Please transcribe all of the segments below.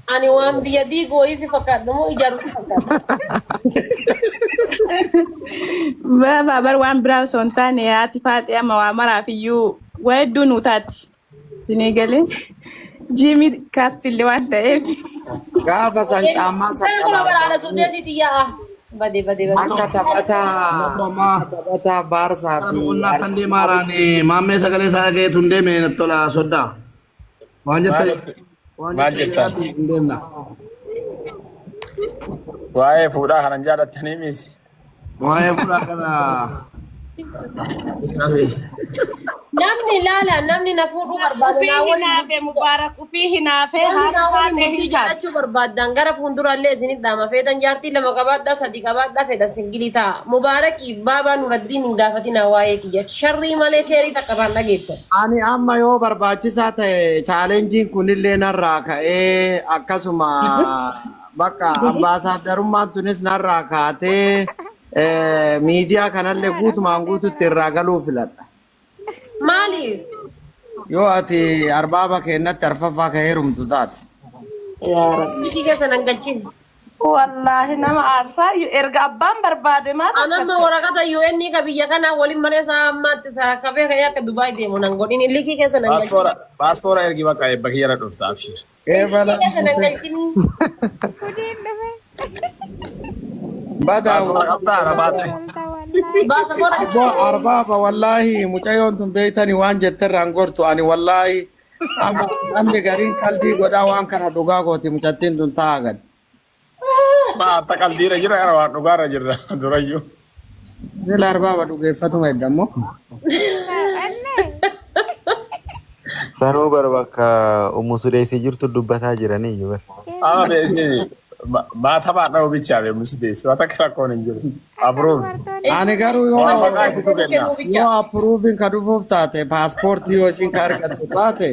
Ani waan biyya diiguu wayii si fakkaadha moo ijaaru si fakkaadha? Baabaa bar waan biraa osoo hin taane haati faaxee amma waa maraaf iyyuu waa hedduu nuu taati. Isinii galee jiimii kaastillee waan ta'eef. Gaafa san caammaa Kana kun bara ana saqqalaa suuteesitti yaa'a. Bade bade bade. akka taphataa Baarsaa fi Qonnaa kan deemaaraan maammee sagalee isaa dhageetu hin deemne natti tola soddaa. Waan jettan waan Maal jettan jettan? jedhaatu hin deemna. Waa'ee fuudhaa kanan jaalattanii misi. Waa'ee fuudhaa kana. Namni ilaala namni na fuudhuu barbaadu Ufii naa waliin hinaafee Mubaarak ufii hinaafee namni haati naa waliin faaxee bultii hin taate. jaalachuu barbaaddan gara fuulduraallee isinit dhaama. Feetan jaartii lama qabaadhaa sadi qabaadhaa fedha singilii ta'a. Mubaarakiif baabaa Nuraddiin hin gaafatinaa waa'ee kiyya. Sharrii malee keerii takka irraan dhageettan. Ani amma yoo barbaachisaa ta'e chaalenjiin kunillee narraa ka'ee akkasuma bakka ambaasaadarummaan tunis narraa kaatee miidiyaa kanallee guutumaan guututti irraa galuu filadha. Maali? Yoo ati arbaaba keennatti arfaffaa ka heerumtu taate. Yaa Rabbi. Bikii keessa nan galchin. Wallaahi nama aarsaa erga abbaan barbaade maal Anamma rakkatte? waraqata UN ka biyya kanaa waliin malee sa'a ammaatti kafee ka'ee akka Dubaay deemu nan godhin. Likii keessa nan galchin. Paaspoora paaspoora ergi bakka eebba kiyyarra dhufta abshir. Eebala Likii keessa nan galchin. Gudiin dhufe. badaa Paaspoora qabdaa arabaatti. Walta wallaahi. Baasapoora Abbo arbaaba wallaahi mucayyoon tun beeytani waan jetterraan gortu ani wallaahi amma namni gariin qalbii godhaa waan kana dhugaa gooti mucattiin tun ta'a gad. Maata qaldiirra jira gara waan dhugaarra jirra durayyuu. Sila arbaaba dhugeeffatuma edda immoo. Anne. Sanuu bara bakka Ummu Sudeesii jirtu dubbataa jiranii iyyuu bara. Amma beeksisi maata baadhaa bichaa be musiteessi waan akka rakkoon hin jiru. Approve. Dubartoonni Ani garuu yoo Waan maqaa isitu kenna. kennuu bicha. yoo appuruufiin ka dhufuuf taate paaspoortii yoo isin ka argattu taate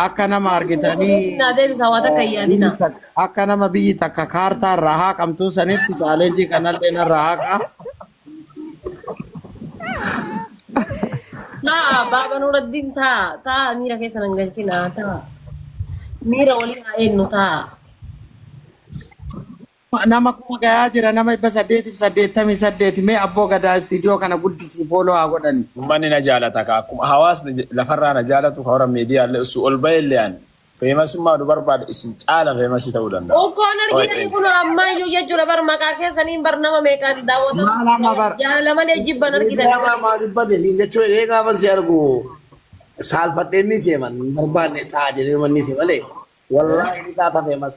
akka nama argitanii Naa deebisa waan takka hin biyyi yaadina. takka akka nama biyyi takka kaartaa irraa haaqamtuu sanitti chaalenjii kanallee narraa haaqa. Ta'a baaba Nuraddiin ta'a ta'a miira keessa nan galchina ta'a. Miira waliin haa eenyu ta'a. Nama kuma gayaa jira nama 888 mee abboo gadaa istiidiyoo kana guddisii fooloo haa godhani. Uummanni na jaalata ka akkuma hawaasni lafarraa na jaalatu ka warra miidiyaallee osoo ol ba'ellee ani feemasummaa nu barbaade isin caala feemasii ta'uu danda'a. Ukkoon argitanii kun ammayyuu jechuudha bar maqaa keessaniin bar nama meeqaan Maal amma daawwatamu. bar Jaalala malee jibban argitanii. Miidiyaa maa dubbate siin jechuun jedhee gaafan si argu saalfadheen ni seeman hin barbaanne ta'a jedhee manni si malee wallaahi ni taata feemas.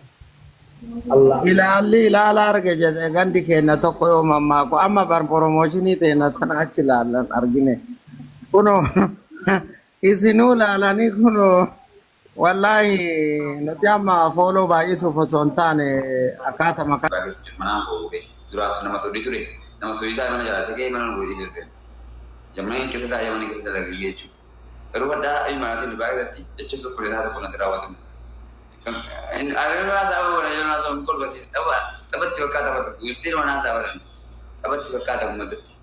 Allah. Ilaalli ilaala arge jedhe gandi keenya tokko yoo mammaaku amma bar promooshinii teenya tana achi ilaallan argine. Kunoo isinuu ilaalanii kunoo wallaahi nuti amma fooloo baay'isuuf osoo hin taane akkaata maqaa. Baay'ees manaan koo bu'e. Duraas nama sodii ture. Nama sodii taa'ee mana jaalate ga'ee mana godhee sirfe. Yamman keessa taa'ee mana keessa dalagee jechuudha. Garuu addaa imalaatiin dhugaa irratti jecha sukkuletaa tokko natti raawwatame. Ani haasaa bara yeroo haasaa hin kolfasiise tapha taphatti fakkaata bara guustee nama haasaa bara taphatti fakkaata uummatatti.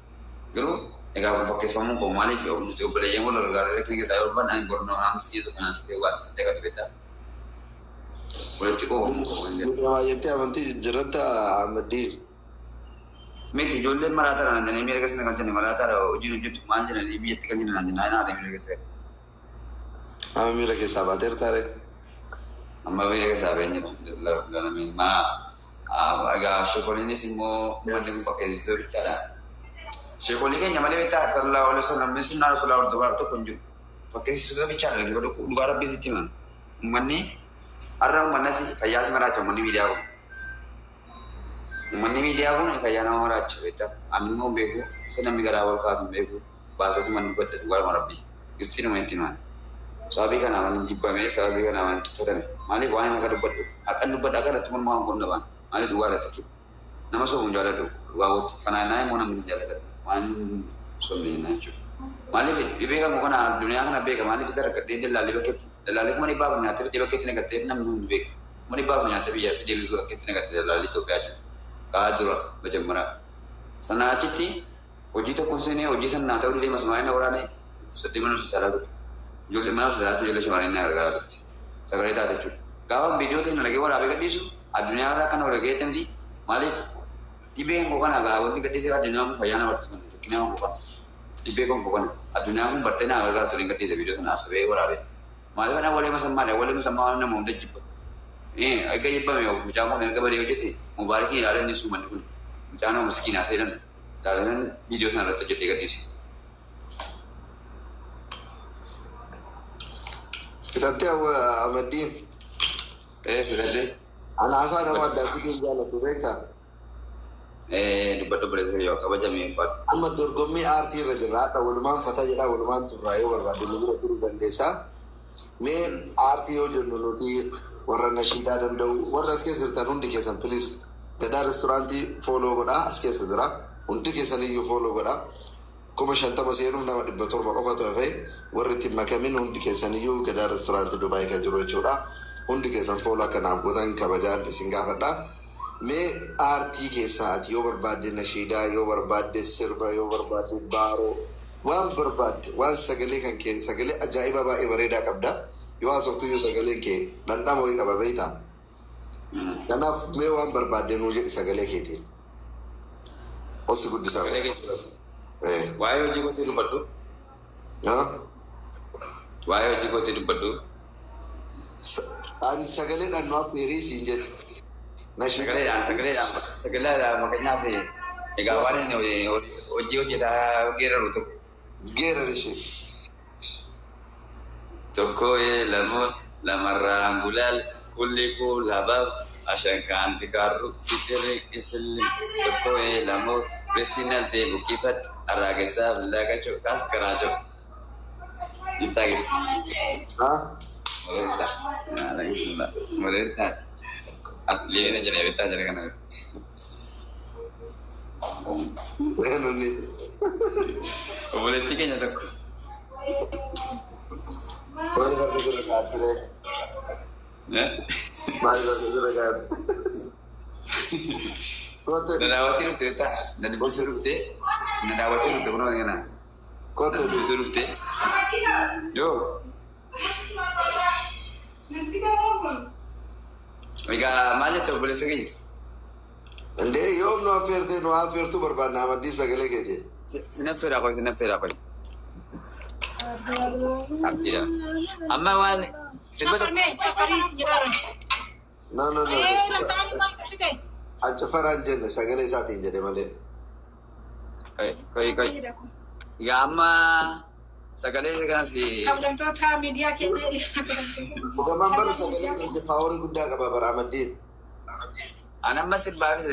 Garuu egaa kun fakkeeffamuu qabu maaliif nuti obboleeyyan wal gargaaruu rakkina keessaa yoo barbaanne ani bornoo amsii tokko naan siree waa saddeqa ture walitti qoofamuu qabu. Nama jettee amantii jijjiirratta Ahmadiin. Miti ijoolleen maraataadha naan jedhanii miira keessa kan jedhani maraataadha hojiin hojjetu maal jedhanii biyyatti kan jedhan naan jennaan haadha miira keessa. Amma miira keessaa baateerta ree. Amma miira keessaa ba'een jira alhamdulillah rabbil alamin. Maa egaa sheekoliinis immoo manni kun fakkeessituu bittaadha. Sheekolii keenya malee beektaa sallallahu alaihi wasallam min sunnaa rasuulaa hordofaa tokko hin jiru. Fakkeessitoota bichaadha dhaggeeffadhu dhugaa rabbii sitti himan. Uummanni har'a uummanni asii fayyaa si maraacha uummanni miidiyaa kun. Uummanni miidiyaa kun fayyaa nama maraacha beektaa. Ani immoo hin beeku isa namni garaa wal kaatu hin beeku baasasi manni dubbadha dhugaa rabbii. Gistiinuma itti himan. Sababii kanaaf ani jibbame sababii kanaaf ani tuffatame. Maaliif waan hin haqa dubbadhuuf haqan dubbadha akka irratti mormaa hin qonna baan maaliif dhugaa irratti jechuudha. Nama sobu hin jaalladhu dhugaa watti. Kanaa naa immoo namni hin jaallatan waan sobne jennaan jechuudha. Maaliif dhibee kan kana addunyaa kana beeka maaliif isa rakkadhee dallaallee bakkeetti dallaallee 400,000 nyaattee fidee bakkeetti naqattee namni hundi beeka. 400,000 nyaattee biyyaa fidee bakkeetti naqattee dallaallee Itoophiyaa jechuudha. Ka'aa dura majammaraa. Sanaa achitti hojii tokko seenee hojii sana naa ta'uu didee masmaa'ina waraanee dhukkubsadhee mana hospitaalaa ture. Ijoollee mana hospitaalaa ijoollee shamarranii na gargaaraa turte. Sagalee taate jechuudha. Gaafa viidiyoo ta'e nalagee waraabee gadhiisu addunyaa irraa kan wal gaheetti miti maaliif dhibeen koo kana gaa wanti gadhiisee addunyaan kun fayyaa nama bartu rakkina koo kana dhibee koo kana addunyaan kun bartee naa gargaartu hin gadhiise viidiyoo sana asirree waraabee. Maaliif ana walee masammaadha walee masammaa waan nama hunda jibba. Erga jibbame mucaan kun erga badee hojjete mubaarakiin ilaalee inni suumanni kun mucaan nama miskiinaa seedan ilaalee viidiyoo sana irratti hojjetee gadhiise. Fitattee Amaddiin. Fitadhee. Ana haasaa nama addaa fitiin jaalladhu beektaa? Dubbadhu obboleessa yoo kabajamee uffatu. Amma dorgommii aartii irra jirra. Hadha walumaan fataa jedhaa walumaan turraa yoo barbaade nu bira turuu dandeessaa. Mee aartii yoo jennu nuti warra nashiidaa danda'u warra as keessa jirtan hundi keessan please Gadaa restaurantii follow godhaa as keessa jira. Hundi keessan iyyuu follow godhaa. 50,000 seenuuf nama 700 qofatu hafe warri itti hin makamin hundi keessan iyyuu Gadaa restaurantii Dubaay kan jiru jechuudha. Hundi keessan follow akka naaf gootan kabajaan isin gaafadha. Mee aartii keessaa ati yoo barbaadde nashiidaa yoo barbaadde sirba yoo barbaadde baaroo waan barbaadde waan sagalee kan kee sagalee ajaa'ibaa baay'ee bareedaa qabda. Yoo haasoftu iyyuu sagaleen kee dhandhama wayii qaba beektaa. Kanaaf mee waan barbaadde nuu jedhi sagalee keetiin. Ossi guddisaa. Sagalee keetiin. Waa'ee hojii kootii dubbadhu. Waa'ee hojii kootii dubbadhu. Ani sagaleedhaan nu affeerii siin jedhe. Sagaleedhaan sagaleedhaan sagaleedhaan fakkeenyaaf egaa waan inni hojii hojjetaa geeraru tokko. Geerar ishee. Tokko lamoo lamarraan gulaal kulli kuulabaab ashankaanti kaarru fitirri isillim tokko lamoo retinaltee buqqifat arraagessaa laaqachoo kaas karaachoo. Jirtaa jirti. Moreertaa. Moreertaa. As liina jira bittaa jira kana. Eenyuuni? Obboleettii keenya tokko. Maali farda sirra kaa'atte? Maali farda sirra kaa'atte? Na daawwachuu dhufte bittaa. Na dubbisuu dhufte. Na daawwachuu dhufte kunoo kana. Na dubbisuu dhufte. Yoo. Egaa maal jette obboleessa keenya? Indee yoom nu affeertee nu affeertuu barbaadna Amaddii sagalee keetiin. Sin affeeraa qoy sin affeeraa qoy. Abdiidha. Amma waan sirba tokko. No no no. Ancafaraan jenne sagalee isaatiin jedhe malee. Qoy qoy. Egaa amma sagalee kanas Kabajamtoota miidiyaa keenya. Dhugamaan bara sagaleen kan paaworii guddaa qaba bara Amaddiin. Ani amma sirbaafis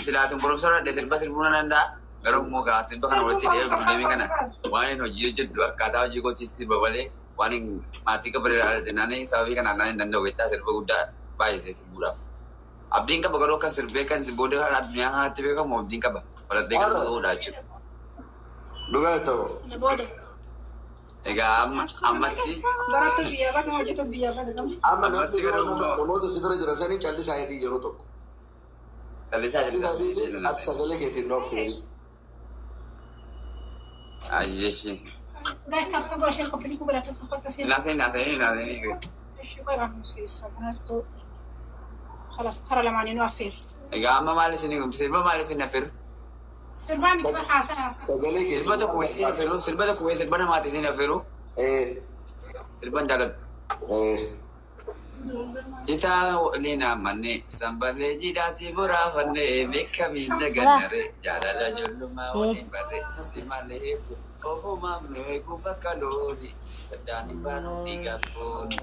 silaatuun barumsa irra sirba sirbuu nan danda'a. Garuu immoo gaa sirba kana walitti hidhee deemee kana waan hin hojii hojjedhu akkaataa hojii kootii sirba malee waan hin maatii qabalee naannoo sababii kanaan naan hin danda'u beektaa sirba guddaa baay'isee sirbuudhaaf. Abdiin qaba garuu akka sirbee kan booda addunyaa kanatti beekamu abdiin qaba. Baratee kan ta'uudha jechuudha. Dhugaa ta'u. Egaa ammatti. Barattuu biyyaa bakka hojjetu biyyaa bakka. Amma namni namoota si bira jiran sanii callisaa hidhii yeroo tokko. Callisaa Callisaa hidhii ati sagalee keetiin nu affeeri. Ayyeshi. Guys, tap tap share copy ku barato ku kota sih. Naasee naasee naasee. Ishi qoy qabu خلاص kara lamaanii nu affeeri. Egaa amma maal isin sirba maal isin affeeru? Sirbaa miti bar haasaa haasaa. Sirba tokko isin affeeru sirba tokko sirba namaati isin affeeru. Sirba hin jaalladhu. Citaa waliin amanne sambalee jidhaati boraafanne beekamiin dagannare jaalala ijoollummaa waliin barre musliimallee heetu ofumaaf nu eeguuf akka looni saddaan hin baanu dhiigaaf fooni.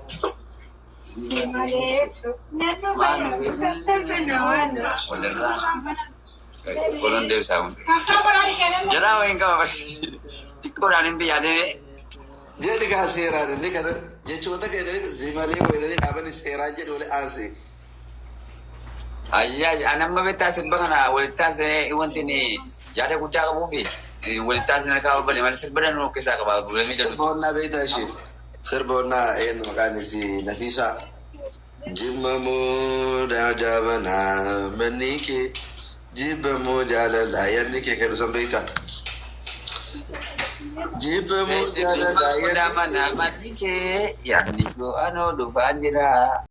Walirraa Kolon deebisaa kun. Jalaa wayiin qaba xiqqoodhaan hin biyyaa deemee. Jedhi kaa seeraan inni kana jechoota kennan zimalee wayilanii dhaabani seeraan jedhu wali aansee. Ayyaa ani amma beektaa sirba kana walitti taasisee wanti inni yaada guddaa qabuu fi walitti taasisee harkaa babbale malee sirba danuu of keessaa qaba bulamii jedhu. Sirba onnaa beektaa ishee. Sirba onnaa eenyu maqaan isii Nafiisaa. Jimma moo jaabanaa manni kee jibba moo jaalalaa yanni kee kan san beektaa. Jibba moo jaalalaa Jibba moo jaalalaa manni kee yaadni koo anoo dhufaan jira.